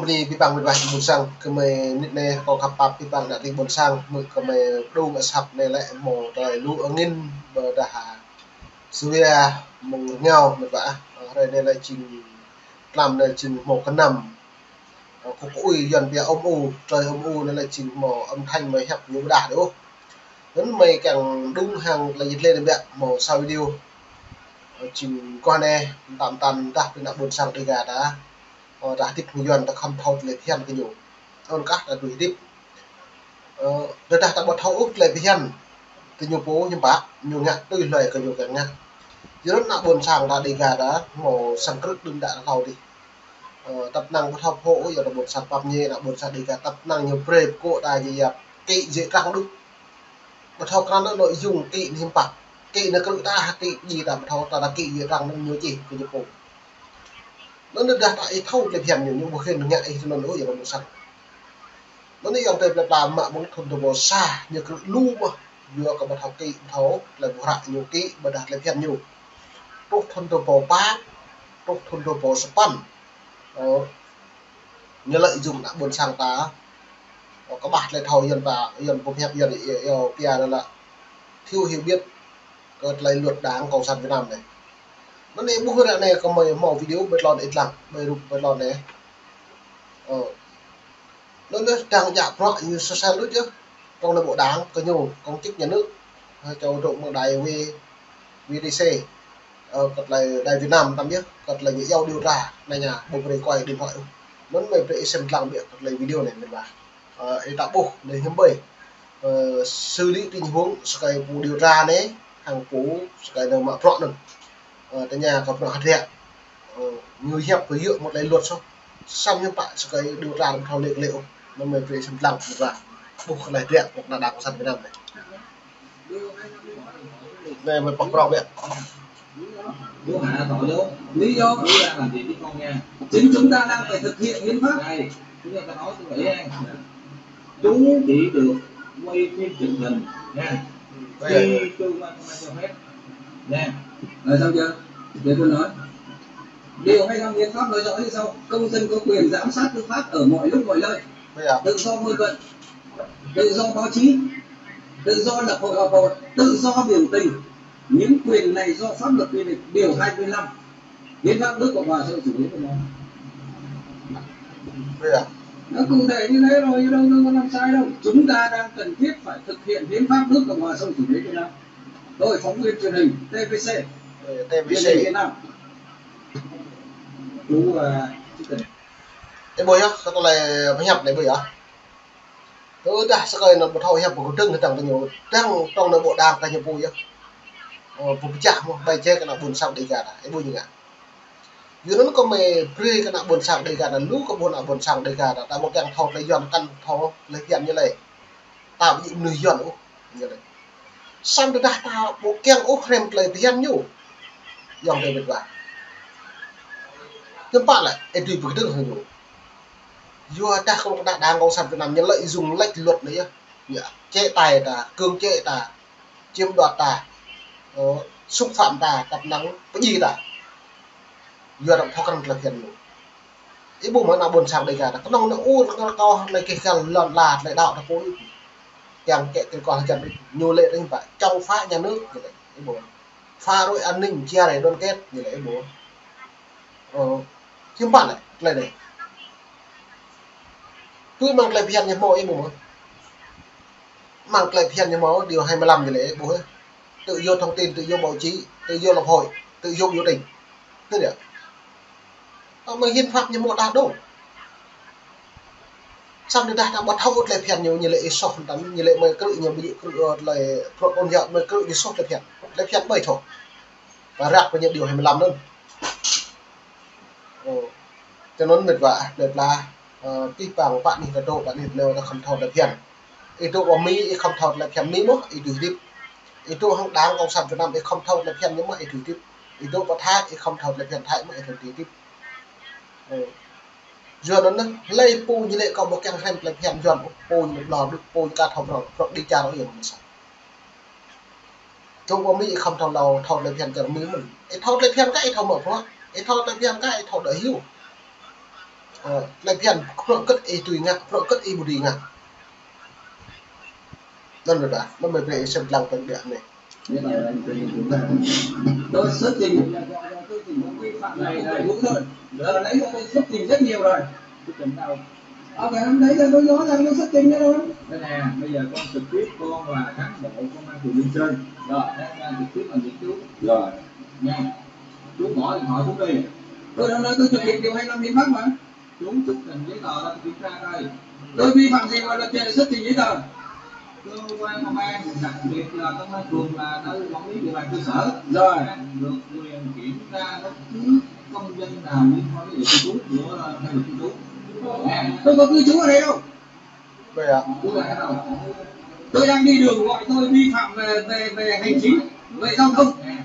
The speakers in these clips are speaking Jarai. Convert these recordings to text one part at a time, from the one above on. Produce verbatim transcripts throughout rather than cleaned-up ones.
Anai pơpă mĭt wa ƀôn sang, kơmơi mĭt anai kâo khăp pap pơpă ană tring ƀôn sang, mơ̆ kơmơi pơdŏng asăp anai lĕ hmâo tơlơi lu angin ƀôdah sua mơ̆ng rơngiao mĭt wa. Hrơi anai lĕ jing tlam anai jing hmâo kơnăm. Kơ kơ ui Yuan pia âm u, tơlơi âm u anai lĕ jing hmâo âm thanh mơ̆ hiăp ñu ƀu đah đôč. Anŭn mơi kiăng pơdŏng hăng tơlơi jit lĕ anai biă hmâo sa video. Jing kơ anai, tăm tăm dah pơ ană ƀôn sang Dega ta. Ơ, ta hơdip hăng Yuan ta khŏm thâo tơlơi phiăn kơ ñu. Anŭn kah ta tui hơdip. Ơ, tơdah ta ƀu thâo ôh tơlơi phiăn kơ ñu pô hiư̆m pă, ñu ngă tui hlơi kơ ñu kiăng ngă. Yua anŭn ană ƀôn sang ta Dega ta hmâo sang krư̆ đưm đă ta thâo dih. Ơ, tăp năng ƀu thâo pô ôh, yua ană ƀôn sang pap ñe, ană ƀôn sang Dega tăp năng ñu brơi pơkŏ ta jĕ yap kĭ jĕ trăng đôč. Ƀu thâo krăn anŭn nội dung kĭ anai hiư̆m pă. Kĭ anai krư̆ ta, kĭ djai ta ƀu thâo, ta ta kĭ jĕ trăng anŭn ñu čih kơ ñu pô. Anŭn dah ta ih thâo tơlơi phiăn ñu, ñu ƀu khĭn ngă ih tơnŭn ôh, yua ană ƀôn sang. Anŭn yơh tơlơi plơi pla mă mơ̆ng thŭn dua ƀâo sa ñu krư̆ lu mơ̆n. Yua kơ ƀu thâo kĭ, ƀu thâo tơlơi ƀu hră ñu kĭ, ƀôdah tơlơi phiăn ñu. Truh thŭn dua ƀâo pă, truh thŭn dua ƀâo sapăn. Ơ, ñu lợi dụng ană ƀôn sang ta. Ơ, kơƀah tơlơi thâo Yuan ta, Yuan pơhiăp Yuan iâu, iâu pia anŭn lĕ thiếu hiểu biết kơ tơlơi luật Đảng Cộng sản Việt Nam anai. Anŭn anai ƀuh ră anai kơmơi hmâo video ƀơi tlôn ih lăng, ƀơi rup ƀơi tlôn anai. Ơ. Anŭn anai đang djă bruă ñu sơsel đôč yơh. Trong nội bộ đảng kơ ñu, công chức nhà nước. Hơi châu trộm mơ̆ng đài V, VTC. Ơ, kơ tơlơi đài Việt Nam tăm yơh, kơ tơlơi ñu iâu điều tra, anai ñu ƀu brơi quay điện thoại ôh. Anŭn mơi brơi ih sem lăng biă kơ tơlơi video anai mĭt wa. Ơ, ih ta ƀuh anai hiư̆m ƀơi. Ơ, xử lý tình huống, sơkai pô điều tra anai, hăng pô, sơkai nao mă bruă anŭn. Ơ, tơña kơ bruă hơdră. Ơ, ñu hiăp kơ yua một tơlơi luật soh. Samơ̆ hiư̆m pă sơkai điều tra ƀu thâo lĕ lĕ ôh. Anŭn mơi brơi sem lăng mĭt wa. Ƀuh kơ tơlơi hơdră, kơ ană Đảng Cộng sản Việt Nam anai. Anai mơi pŏk prŏng biă. Bố Hạ tội lỗi. Lý do của chúng ta làm gì biết không nha? Chính chúng ta đang phải thực hiện hiến pháp. Đây, chúng ta nói như vậy nha. Chúng chỉ được quay phim truyền hình nha. Khi cơ quan công an cho phép nha. Rồi xong chưa? Để tôi nói. Điều hai trăm hiến pháp nói rõ như sau: công dân có quyền giám sát tư pháp ở mọi lúc mọi nơi. Bây giờ. Tự do ngôn luận, tự do báo chí, tự do lập hội họp hội, tự do biểu tình. Những quyền này do pháp luật quy định, điều hai mươi lăm Hiến pháp nước Cộng hòa Xã hội Chủ nghĩa Việt Nam. Bây giờ. Nó cụ thể như thế rồi, chứ đâu có làm sai đâu. Chúng ta đang cần thiết phải thực hiện hiến pháp nước Cộng hòa Xã hội Chủ nghĩa Việt Nam. Tôi phóng viên truyền hình T V C. Ờ, T V C. Truyền hình Việt Nam. Chú, à, chú Tình. Ih ƀuh yơh, kơ tơlơi pơhiăp anai ƀuh yơh. Tơdah sơkai anŭn ƀu thâo hiăp ƀu kơdơ̆ng hơdăng kơ ñu, dăng trong anŭn ƀu đang kơ ñu pô yơh. Ơ, ƀu pơčah mơ̆n, ƀai jĕ kơ ană ƀôn sang Dega ta, ih ƀuh ñu ngă. Yua anŭn kơmơi brơi kơ ană ƀôn sang Dega ta, lu kơ ƀuh ană ƀôn sang Dega ta, ta ƀu kiăng thâo tơlơi Yuan kăn thâo tơlơi phiăn ñu lĕ. Ta ƀu djơ̆ mơnuih Yuan ôh, ñu lĕ. Samơ̆ tơdah ta ƀu kiăng ôh hrăm tơlơi phiăn ñu. Yua anŭn tơlơi mĭt wa. Hiư̆m pă lĕ, ih dưi pơkơdơ̆ng hăng ñu. Yua dah kơ ană Đảng Cộng sản Việt Nam ñu lợi dụng lệch luật anai yơh. Ñu chế tài ta, cưỡng chế ta, chiếm đoạt ta, ơ, xúc phạm ta, tăp năng pơdjai ta. Yua anŭn pơkơdơ̆ng tơlơi phiăn ñu. Ih ƀuh mơ̆n ană ƀôn sang Dega ta. Kơnơ̆ng anŭn ur kơ kâo tơlơi keh găl lŏn ala tơlơi đaŏ ta pô ih. Kiăng kĕ kơ kâo hơjăn ñu lĕ ring pă chống phá nhà nước ñu lĕ. Ih ƀuh. Phá rối an ninh, chia rẽ đoàn kết ñu lĕ ih ƀuh. Ơ, hiư̆m pă lĕ tơlơi anai. Tui mơ̆ng tơlơi phiăn ñu hmâo ih ƀuh mơ̆n. Mơ̆ng tơlơi phiăn ñu hmâo điều hai mươi lăm ñu lĕ ih ƀuh. Tự do thông tin, tự do báo chí, tự do lập hội, tự do biểu tình. Tui yơh. Ơ, mơ̆ng hiến pháp ñu hmâo đah đôč. Samơ̆ tơdah ta ƀu thâo tơlơi phiăn ñu, ñu lĕ ih soh tăm, ñu lĕ mơi krư̆ ñu ƀu djơ̆ krư̆, ơ, tơlơi prŏ tôn giáo mơi krư̆ ñu soh tơlơi phiăn. Tơlơi phiăn ƀai thâo. Và ră kơ ñu điều hai mươi lăm anŭn. Ơ, tui anŭn mĭt wa, plơi pla, ơ, pih pang pă anih ta dŏ, pă anih ta nao ta khŏm thâo tơlơi phiăn. Ih dŏ pơ Mi, ih khŏm thâo tơlơi phiăn Mi mơ̆n, ih dưi hơdip. Ih dŏ hăng Đảng Cộng sản Việt Nam, ih khŏm thâo tơlơi phiăn ñu mơ̆n, ih dưi hơdip. Ih dŏ pơ Thái, ih khŏm thâo tơlơi phiăn Thái mơ̆n, ih dưi hơdip. Ơ. Yua anŭn anai, hlơi pô ñu lĕ kâo ƀu kiăng hrăm tơlơi phiăn Yuan, pô ñu lĕ ƀlŏr, pô ñu ka thâo prŏng, prŏng đĭ čar Yuan mơ̆n sa. Dŏ pơ Mi ih khŏm thâo lâo, thâo tơlơi phiăn čar Mi mơ̆n. Ih thâo tơlơi phiăn kah ih thâo mă bruă. Ih thâo tơlơi phiăn kah ih thâo đuaĭ hyu. Ơ, tơlơi phiăn, bruă hơget ih dưi ngă, bruă hơget ih ƀu dưi ngă. Anŭn dah, anŭn mơ̆ brơi ih sem lăng tơlơi ƀiă anai. Tôi xuất trình, tôi chỉ có vi phạm này đầy đủ thôi. Giờ đấy là tôi xuất trình rất nhiều rồi. Tôi cần đâu. Ờ, ngày hôm đấy là tôi nói rằng tôi xuất trình ra rồi. Đây nè, bây giờ con trực tiếp, con là cán bộ công an phường Liên Sơn. Rồi, đang, đang trực tiếp làm việc chú. Rồi. Nha. Chú bỏ điện thoại xuống đi. Tôi đã nói tôi thực hiện điều hai năm hiến pháp mà. Chú xuất trình giấy tờ ra kiểm tra coi. Tôi vi phạm gì mà luật trời xuất trình giấy tờ? Cơ quan công an, đặc biệt là công an phường là nơi quản lý địa bàn cơ sở. Rồi. Được quyền kiểm tra bất cứ công dân nào liên quan đến địa cư trú của, ờ, nơi cư trú. Nè. Tôi có cư trú ở đây đâu. Vậy ạ. Chú là ở đâu? Tôi đang đi đường gọi tôi vi phạm về, về, về hành chính, về giao thông. Nè.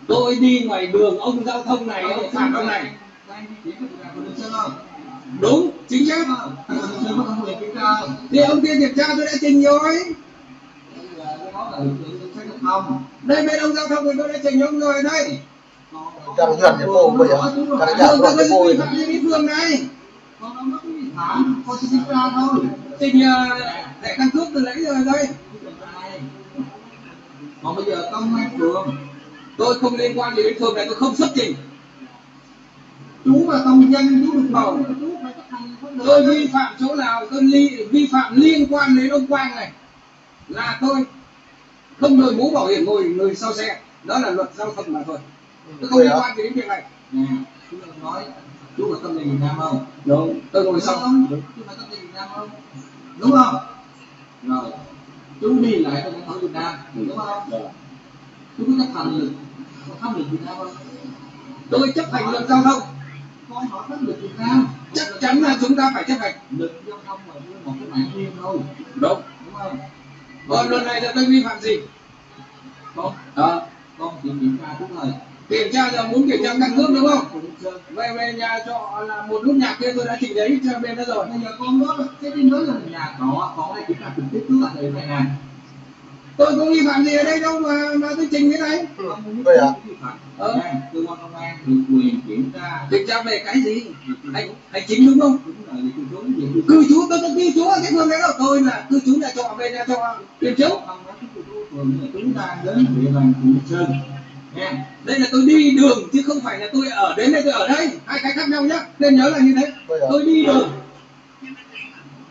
Tôi đi ngoài đường, ông giao thông này, ông phạt ông này. Đúng, chính xác. Thì ông kia kiểm tra tôi đã trình rồi. Đây, bên ông giao thông thì tôi đã trình ông rồi đây. Đang dọn nhà cô bây giờ. Đang dọn nhà cô bây giờ. Phạm vi vi phạm này. Con chỉ kiểm tra thôi. Trình, ờ, thẻ căn cước tôi lấy rồi đây. Còn bây giờ công an phường, tôi không liên quan gì đến phường này, tôi không xuất trình. Chú là công dân, chú được bầu. Tôi vi phạm chỗ nào, tôi li-, vi phạm liên quan đến ông Quang này, là tôi không đội mũ bảo hiểm ngồi, ngồi sau xe. Đó là luật giao thông mà thôi. Tôi không liên quan gì đến việc này. Nè, chú đừng nói, chú là công dân Việt Nam không? Đúng, tôi ngồi sau. Đúng không? Chú phải công dân Việt Nam không? Đúng không? Rồi, chú đi lại trong lãnh thổ Việt Nam, đúng không? Rồi. Chú có chấp hành luật, pháp luật Việt Nam không? Tôi chấp hành luật giao thông. Con hỏi pháp luật Việt Nam. Chắc chắn là chúng ta phải chấp hành. Luật giao thông là một cái mạng riêng thôi. Đúng. Đúng không? Còn luật này là tôi vi phạm gì? Con, ờ, con chỉ kiểm tra trước thôi. Kiểm tra là muốn kiểm tra căn cước đúng không? Về, về nhà trọ là một nốt nhạc kia tôi đã chỉnh đấy cho bên đó rồi. Bây giờ con đó, cái tin đó là nhà trọ, con hãy kiểm tra trực tiếp trước là về nhà. Tôi có vi phạm gì ở đây đâu mà, mà tôi trình cái này. Không, không vi phạm. Ờ. Cơ quan công an được quyền kiểm tra. Kiểm tra về cái gì? Anh Hành chính đúng không? Đúng rồi, thì cư trú, thì cư trú. Cư trú, tôi có cư trú ở cái phường đấy đâu. Tôi là cư trú nhà trọ, về nhà trọ, tìm chỗ. Không nói cư trú phường, là chúng ta đến địa bàn phường Sơn. Nha. Đây là tôi đi đường, chứ không phải là tôi ở đến đây, tôi ở đây. Hai cái khác nhau nhá. Nên nhớ là như thế. Tôi đi đường.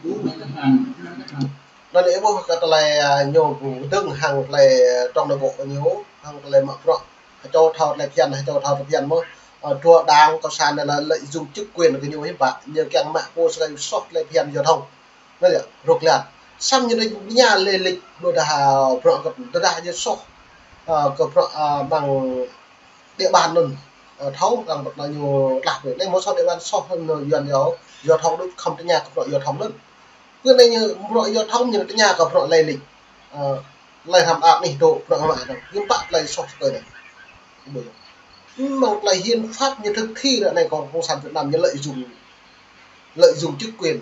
Đúng là chấp hành, chấp hành. Anŭn ih ƀuh kơ tơlơi, ơ, ñu pơdơ̆ng hăng tơlơi, ơ, trong nội bộ ñu, hăng tơlơi mă bruă. Hơčâo thâo tơlơi phiăn, hơčâo thâo tơlơi phiăn mơ̆. Ơ, dua đảng cộng sản anai là lợi dụng chức quyền kơ ñu hiư̆m pă, ñu kiăng mă pô sơkai soh tơlơi phiăn giao thông. Anŭn yơh, rŏk lan. Samơ̆ ñu anai ñu pơña lĕ lịch, ƀôdah, ơ, bruă kơ, ƀôdah ñu soh, ơ, kơ bruă, ơ, amăng địa bàn anŭn, ơ, thâo, arăng ƀuh anŭn ñu tlah pơ. Anai mơ̆ soh địa bàn soh anŭn Yuan yơh, giao thông đôč khŏm tơña kơ bruă giao thông anŭn. Pơ anai ñu bruă giao thông ñu tơña kơ bruă lĕ lịch. Ơ, tơlơi hrăm mơak anih dŏ bruă mă anŭn. Hiư̆m pă tơlơi soh tơlơi anai. Ƀu yơh. Amăng tơlơi hiến pháp ñu thực thi ră anai kơ cộng sản Việt Nam ñu lợi dụng, lợi dụng chức quyền,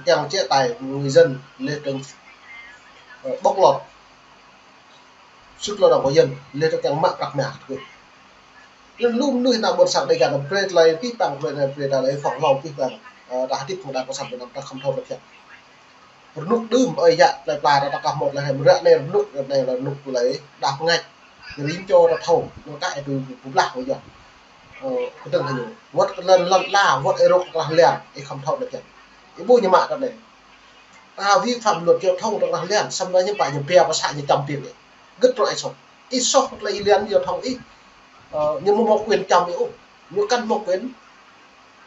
kiăng chế tài người dân lĕ tơ̆ng, ơ, bóc lột sức lao động của dân, lĕ tơ̆ng kiăng mă prăk mơak tơgŭ. Anŭn lu mơnuih ană ƀôn sang Dega anŭn brơi tơlơi pĭ păng, brơi tơlơi, brơi tơlơi phŏng hlŏng pĭ păng, ơ, ta hơdip hăng đảng cộng sản Việt Nam ta khŏm thâo tơlơi phiăn. Rơnŭk đưm ơi yă tơlơi pla ta, ta kah mơ̆ tơlơi hơmâo ră anai rơnŭk, ră anai rơnŭk tơlơi đah pơngač. Rĭm čô ta thâo, ñu kah ih tui pơblah kơ yơh. Ơ, kơdơ̆ng hăng ñu. Wơ̆t kơ lŏn, lŏn ala, wơ̆t ih rŏk tơkrah lian, ih khŏm thâo tơlơi phiăn. Ih ƀuh ñu mă tơlơi anai. Ta vi phạm luật giao thông tơkrah lian, samơ̆ ñu pă ñu pia pơsă ñu čăm biêng ih. Hơget bruă ih soh. Ih soh tơlơi ih lian giao thông ih. Ơ, ñu ƀu hmâo quyền čăm ih ôh. Ñu kăn hmâo quyền,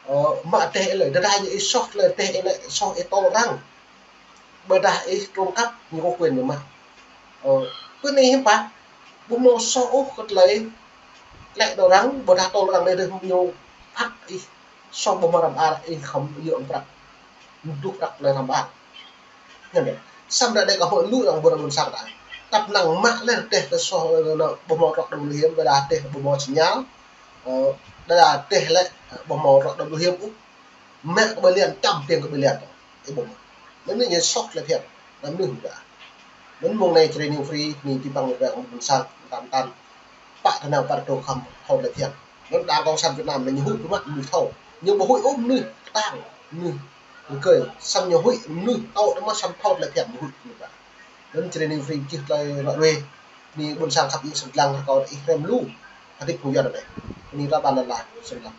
ơ, mă rơdêh ih lơi, tơdah ñu ih soh tơlơi rơdêh ih lơi, soh ih tơl arăng. Ƀôdah ih trộm cắp, ñu có quyền ñu mă. Ơ, pơ anai hiư̆m pă, ƀu hmâo soh ôh kơ tơlơi klĕ đôč arăng, ƀôdah tơl arăng anai dơ̆ng ñu phat ih, soh ƀu hmâo hrăm mơak, ih khŏm yua prăk. Mơduh prăk tơlơi hrăm mơak. Anŭn yơh. Samơ̆ ră anai kơ hmâo lu arăng ƀôn sang ta. Tăp năng mă lĕ rơdêh kơ soh, ơ, anŭn ƀu hmâo rŏk đom lu hiam, ƀôdah rơdêh ƀu hmâo sinyal. Ơ, ƀôdah rơdêh lĕ, ƀu hmâo rŏk đom lu hiam ôh. Mă kơ ƀơi lian, čăm biêng kơ ƀơi lian. Ih ƀuh mơ̆. Anŭn ñu soh tơlơi phiăn. Anăm nư ƀă. Anŭn mơ̆ng anai Jrai News Free, anai pĭ păng ƀing ƀôn sang, tơm tơm. Pă tơnao pă tơdô khŏm thâo tơlơi phiăn. Anŭn Đảng Cộng sản Việt Nam anai ñu huĭ pơmă mơnuih thâo. Ñu ƀu huĭ ôh mơnuih kơtang, mơnuih rơgơi. Samơ̆ ñu huĭ mơnuih thâo, tơma samơ̆ thâo tơlơi phiăn ñu huĭ mơnuih ta. Anŭn čơrơni phrâo čih tơlơi ră ruai. Bơni ƀôn sang khăp iâu sĭt lăng rơkâo ih hrăm lu. Hơdip phung Yuan anai. Bơni ră ƀan lăn la. Sĭt lăng.